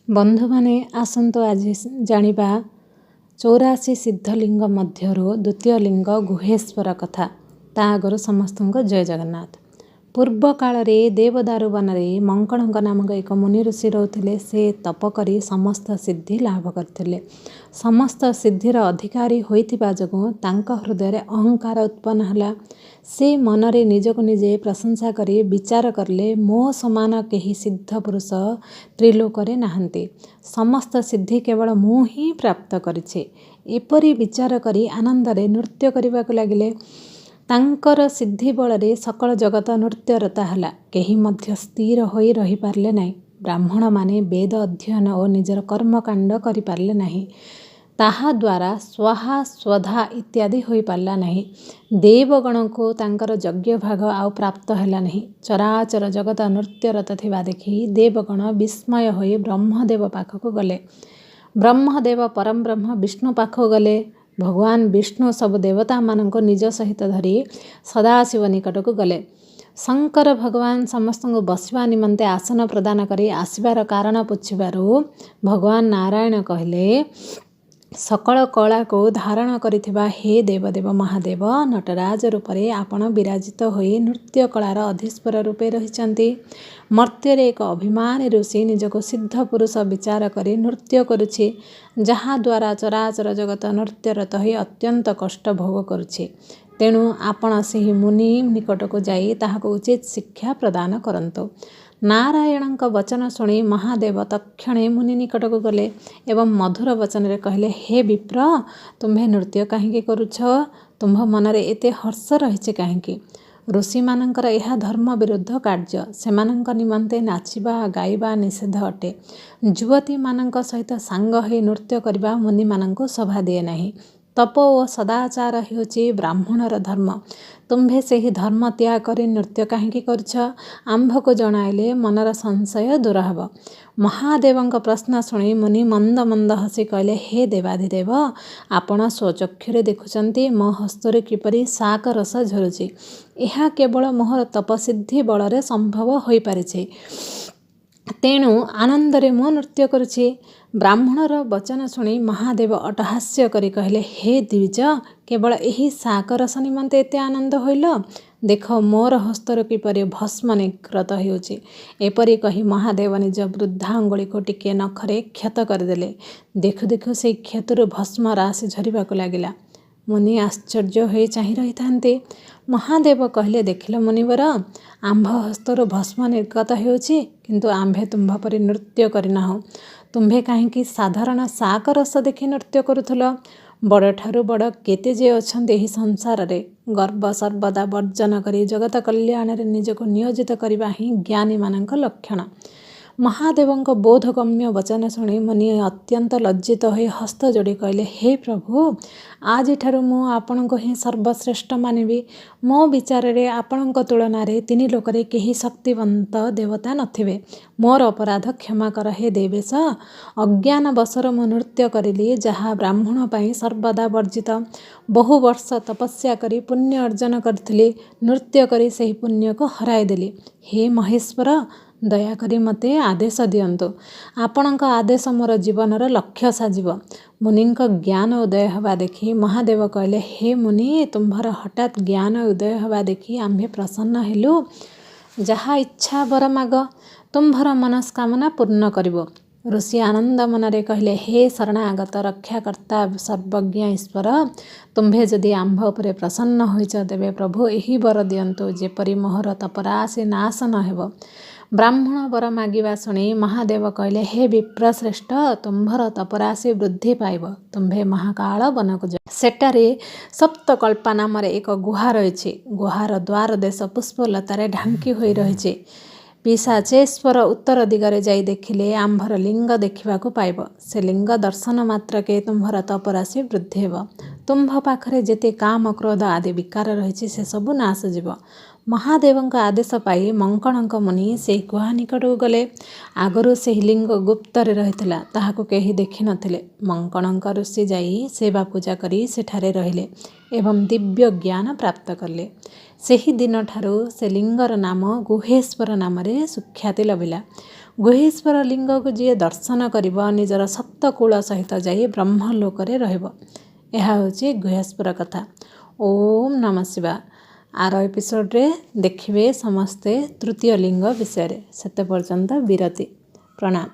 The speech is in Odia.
ବନ୍ଧୁମାନେ, ଆସନ୍ତୁ ଆଜି ଜାଣିବା 84 ସିଦ୍ଧଲିଙ୍ଗ ମଧ୍ୟରୁ ଦ୍ୱିତୀୟ ଲିଙ୍ଗ ଗୁହେଶ୍ୱର କଥା। ତା ଆଗରୁ ସମସ୍ତଙ୍କୁ ଜୟ ଜଗନ୍ନାଥ। ପୂର୍ବ କାଳରେ ଦେବଦାରୁ ବନରେ ମଙ୍କଣଙ୍କ ନାମକ ଏକ ମୁନି ଋଷି ରହୁଥିଲେ। ସେ ତପ କରି ସମସ୍ତ ସିଦ୍ଧି ଲାଭ କରିଥିଲେ। ସମସ୍ତ ସିଦ୍ଧିର ଅଧିକାରୀ ହୋଇଥିବା ଯୋଗୁଁ ତାଙ୍କ ହୃଦୟରେ ଅହଙ୍କାର ଉତ୍ପନ୍ନ ହେଲା। ସେ ମନରେ ନିଜକୁ ନିଜେ ପ୍ରଶଂସା କରି ବିଚାର କଲେ, ମୋ ସମାନ କେହି ସିଦ୍ଧ ପୁରୁଷ ତ୍ରିଲୋକରେ ନାହାନ୍ତି। ସମସ୍ତ ସିଦ୍ଧି କେବଳ ମୁଁ ହିଁ ପ୍ରାପ୍ତ କରିଛି। ଏପରି ବିଚାର କରି ଆନନ୍ଦରେ ନୃତ୍ୟ କରିବାକୁ ଲାଗିଲେ। ତାଙ୍କର ସିଦ୍ଧି ବଳରେ ସକଳ ଜଗତ ନୃତ୍ୟରତ ହେଲା। କେହି ମଧ୍ୟ ସ୍ଥିର ହୋଇ ରହିପାରିଲେ ନାହିଁ। ବ୍ରାହ୍ମଣମାନେ ବେଦ ଅଧ୍ୟୟନ ଓ ନିଜର କର୍ମକାଣ୍ଡ କରିପାରିଲେ ନାହିଁ। ତାହାଦ୍ୱାରା ସ୍ୱାହା, ସ୍ୱଧା ଇତ୍ୟାଦି ହୋଇପାରିଲା ନାହିଁ। ଦେବଗଣଙ୍କୁ ତାଙ୍କର ଯଜ୍ଞଭାଗ ଆଉ ପ୍ରାପ୍ତ ହେଲା ନାହିଁ। ଚରାଚର ଜଗତ ନୃତ୍ୟରତ ଥିବା ଦେଖି ଦେବଗଣ ବିସ୍ମୟ ହୋଇ ବ୍ରହ୍ମଦେବ ପାଖକୁ ଗଲେ। ବ୍ରହ୍ମଦେବ ପରମବ୍ରହ୍ମ ବିଷ୍ଣୁ ପାଖକୁ ଗଲେ। ଭଗବାନ ବିଷ୍ଣୁ ସବୁ ଦେବତାମାନଙ୍କୁ ନିଜ ସହିତ ଧରି ସଦାଶିବ ନିକଟକୁ ଗଲେ। ଶଙ୍କର ଭଗବାନ ସମସ୍ତଙ୍କୁ ବସିବା ନିମନ୍ତେ ଆସନ ପ୍ରଦାନ କରି ଆସିବାର କାରଣ ପୁଛିବାରୁ ଭଗବାନ ନାରାୟଣ କହିଲେ, ସକଳ କଳାକୁ ଧାରଣ କରିଥିବା ହେ ଦେବଦେବ ମହାଦେବ, ନଟରାଜ ରୂପରେ ଆପଣ ବିରାଜିତ ହୋଇ ନୃତ୍ୟ କଳାର ଅଧୀଶ୍ୱର ରୂପେ ରହିଛନ୍ତି। ମର୍ତ୍ତ୍ୟରେ ଏକ ଅଭିମାନୀ ଋଷି ନିଜକୁ ସିଦ୍ଧ ପୁରୁଷ ବିଚାର କରି ନୃତ୍ୟ କରୁଛି, ଯାହାଦ୍ୱାରା ଚରାଚର ଜଗତ ନୃତ୍ୟରତ ହୋଇ ଅତ୍ୟନ୍ତ କଷ୍ଟ ଭୋଗ କରୁଛି। ତେଣୁ ଆପଣ ସେହି ମୁନି ନିକଟକୁ ଯାଇ ତାହାକୁ ଉଚିତ ଶିକ୍ଷା ପ୍ରଦାନ କରନ୍ତୁ। ନାରାୟଣଙ୍କ ବଚନ ଶୁଣି ମହାଦେବ ତତ୍କ୍ଷଣେ ମୁନି ନିକଟକୁ ଗଲେ ଏବଂ ମଧୁର ବଚନରେ କହିଲେ, ହେ ବିପ୍ର, ତୁମ୍ଭେ ନୃତ୍ୟ କାହିଁକି କରୁଛ? ତୁମ୍ଭ ମନରେ ଏତେ ହର୍ଷ ରହିଛି କାହିଁକି? ଋଷିମାନଙ୍କର ଏହା ଧର୍ମ ବିରୁଦ୍ଧ କାର୍ଯ୍ୟ। ସେମାନଙ୍କ ନିମନ୍ତେ ନାଚିବା, ଗାଇବା ନିଷେଧ ଅଟେ। ଯୁବତୀମାନଙ୍କ ସହିତ ସାଙ୍ଗ ହୋଇ ନୃତ୍ୟ କରିବା ମୁନିମାନଙ୍କୁ ଶୋଭା ଦିଏ ନାହିଁ। ତପ ଓ ସଦାଚାର ହେଉଛି ବ୍ରାହ୍ମଣର ଧର୍ମ। ତୁମ୍ଭେ ସେହି ଧର୍ମ ତ୍ୟାଗ କରି ନୃତ୍ୟ କାହିଁକି କରୁଛ? ଆମ୍ଭକୁ ଜଣାଇଲେ ମନର ସଂଶୟ ଦୂର ହେବ। ମହାଦେବଙ୍କ ପ୍ରଶ୍ନ ଶୁଣି ମୁନି ମନ୍ଦ ମନ୍ଦ ହସି କହିଲେ, ହେ ଦେବାଧିଦେବ, ଆପଣ ସ୍ୱଚକ୍ଷୁରେ ଦେଖୁଛନ୍ତି ମୋ ହସ୍ତରୁ କିପରି ଶାକ ରସ ଝରୁଛି। ଏହା କେବଳ ମୋହର ତପସିଦ୍ଧି ବଳରେ ସମ୍ଭବ ହୋଇପାରିଛି। ତେଣୁ ଆନନ୍ଦରେ ମୁଁ ନୃତ୍ୟ କରୁଛି। ବ୍ରାହ୍ମଣର ବଚନ ଶୁଣି ମହାଦେବ ଅଟ୍ଟହାସ୍ୟ କରି କହିଲେ, ହେ ଦ୍ୱିଜ, କେବଳ ଏହି ଶାକରସ ନିମନ୍ତେ ଏତେ ଆନନ୍ଦ ହୋଇଲ? ଦେଖ, ମୋର ହସ୍ତରୁ କିପରି ଭସ୍ମ ନିର୍ଗତ ହେଉଛି। ଏପରି କହି ମହାଦେବ ନିଜ ବୃଦ୍ଧା ଅଙ୍ଗୁଳିକୁ ଟିକିଏ ନଖରେ କ୍ଷତ କରିଦେଲେ। ଦେଖୁ ଦେଖୁ ସେହି କ୍ଷତରୁ ଭସ୍ମ ରାଶି ଝରିବାକୁ ଲାଗିଲା। ମୁନି ଆଶ୍ଚର୍ଯ୍ୟ ହୋଇ ଚାହିଁ ରହିଥାନ୍ତି। ମହାଦେବ କହିଲେ, ଦେଖିଲ ମୁନିବର, ଆମ୍ଭ ହସ୍ତରୁ ଭସ୍ମ ନିର୍ଗତ ହେଉଛି, କିନ୍ତୁ ଆମ୍ଭେ ତୁମ୍ଭ ପରି ନୃତ୍ୟ କରିନାହୁଁ। ତୁମ୍ଭେ କାହିଁକି ସାଧାରଣ ଶାକ ରସ ଦେଖି ନୃତ୍ୟ କରୁଥିଲ? ବଡ଼ଠାରୁ ବଡ଼ କେତେ ଯେ ଅଛନ୍ତି ଏହି ସଂସାରରେ। ଗର୍ବ ସର୍ବଦା ବର୍ଜନ କରି ଜଗତ କଲ୍ୟାଣରେ ନିଜକୁ ନିୟୋଜିତ କରିବା ହିଁ ଜ୍ଞାନୀମାନଙ୍କ ଲକ୍ଷଣ। ମହାଦେବଙ୍କ ବୋଧଗମ୍ୟ ବଚନ ଶୁଣି ମୁନି ଅତ୍ୟନ୍ତ ଲଜ୍ଜିତ ହୋଇ ହସ୍ତ ଯୋଡ଼ି କହିଲେ, ହେ ପ୍ରଭୁ, ଆଜିଠାରୁ ମୁଁ ଆପଣଙ୍କୁ ହିଁ ସର୍ବଶ୍ରେଷ୍ଠ ମାନିବି। ମୋ ବିଚାରରେ ଆପଣଙ୍କ ତୁଳନାରେ ତିନି ଲୋକରେ କେହି ଶକ୍ତିବନ୍ତ ଦେବତା ନଥିବେ। ମୋର ଅପରାଧ କ୍ଷମା କର ହେ ଦେବେଶ। ଅଜ୍ଞାନ ବଶରୁ ମୁଁ ନୃତ୍ୟ କରିଲି, ଯାହା ବ୍ରାହ୍ମଣ ପାଇଁ ସର୍ବଦା ବର୍ଜିତ। ବହୁ ବର୍ଷ ତପସ୍ୟା କରି ପୁଣ୍ୟ ଅର୍ଜନ କରିଥିଲି, ନୃତ୍ୟ କରି ସେହି ପୁଣ୍ୟକୁ ହରାଇଦେଲି। ହେ ମହେଶ୍ୱର, ଦୟାକରି ମୋତେ ଆଦେଶ ଦିଅନ୍ତୁ। ଆପଣଙ୍କ ଆଦେଶ ମୋର ଜୀବନର ଲକ୍ଷ୍ୟ ସାଜିବ। ମୁନିଙ୍କ ଜ୍ଞାନ ଉଦୟ ହେବା ଦେଖି ମହାଦେବ କହିଲେ, ହେ ମୁନି, ତୁମ୍ଭର ହଠାତ୍ ଜ୍ଞାନ ଉଦୟ ହେବା ଦେଖି ଆମ୍ଭେ ପ୍ରସନ୍ନ ହେଲୁ। ଯାହା ଇଚ୍ଛା ବର ମାଗ, ତୁମ୍ଭର ମନସ୍କାମନା ପୂର୍ଣ୍ଣ କରିବୁ। ଋଷି ଆନନ୍ଦ ମନରେ କହିଲେ, ହେ ଶରଣାଗତ ରକ୍ଷାକର୍ତ୍ତା ସର୍ବଜ୍ଞ ଈଶ୍ୱର, ତୁମ୍ଭେ ଯଦି ଆମ୍ଭ ଉପରେ ପ୍ରସନ୍ନ ହୋଇଛ, ତେବେ ପ୍ରଭୁ ଏହି ବର ଦିଅନ୍ତୁ, ଯେପରି ମୋହର ତପରାଶି ନାଶ ନ ହେବ। ବ୍ରାହ୍ମଣ ବର ମାଗିବା ଶୁଣି ମହାଦେବ କହିଲେ, ହେ ବିପ୍ରଶ୍ରେଷ୍ଠ, ତୁମ୍ଭର ତପରାଶି ବୃଦ୍ଧି ପାଇବ। ତୁମ୍ଭେ ମହାକାଳ ବନକୁ ଯାଅ। ସେଠାରେ ସପ୍ତକଳ୍ପା ନାମରେ ଏକ ଗୁହା ରହିଛି। ଗୁହାର ଦ୍ୱାର ଦେଶ ପୁଷ୍ପଲତାରେ ଢାଙ୍କି ହୋଇ ରହିଛି। ପିଶାଚେଶ୍ୱର ଉତ୍ତର ଦିଗରେ ଯାଇ ଦେଖିଲେ ଆମ୍ଭର ଲିଙ୍ଗ ଦେଖିବାକୁ ପାଇବ। ସେ ଲିଙ୍ଗ ଦର୍ଶନ ମାତ୍ରକେ ତୁମ୍ଭର ତପରାଶି ବୃଦ୍ଧି ହେବ। ତୁମ୍ଭ ପାଖରେ ଯେତେ କାମ, କ୍ରୋଧ ଆଦି ବିକାର ରହିଛି, ସେସବୁ ନାଶ ଯିବ। ମହାଦେବଙ୍କ ଆଦେଶ ପାଇ ମଙ୍କଣଙ୍କ ମୁନି ସେହି ଗୁହା ନିକଟକୁ ଗଲେ। ଆଗରୁ ସେହି ଲିଙ୍ଗ ଗୁପ୍ତରେ ରହିଥିଲା, ତାହାକୁ କେହି ଦେଖିନଥିଲେ। ମଙ୍କଣଙ୍କ ଋଷି ଯାଇ ସେବା ପୂଜା କରି ସେଠାରେ ରହିଲେ ଏବଂ ଦିବ୍ୟ ଜ୍ଞାନ ପ୍ରାପ୍ତ କଲେ। ସେହି ଦିନଠାରୁ ସେ ଲିଙ୍ଗର ନାମ ଗୁହେଶ୍ୱର ନାମରେ ସୁଖ୍ୟାତି ଲଭିଲା। ଗୁହେଶ୍ୱର ଲିଙ୍ଗକୁ ଯିଏ ଦର୍ଶନ କରିବ ନିଜର ସପ୍ତକୂଳ ସହିତ ଯାଇ ବ୍ରହ୍ମଲୋକରେ ରହିବ। ଏହା ହେଉଛି ଗୁହେଶ୍ୱର କଥା। ଓମ୍ ନମଃ ଶିବାୟ। ଆର ଏପିସୋଡ଼ରେ ଦେଖିବେ ସମସ୍ତେ ତୃତୀୟ ଲିଙ୍ଗ ବିଷୟରେ। ସେତେ ପର୍ଯ୍ୟନ୍ତ ବିରତି। ପ୍ରଣାମ।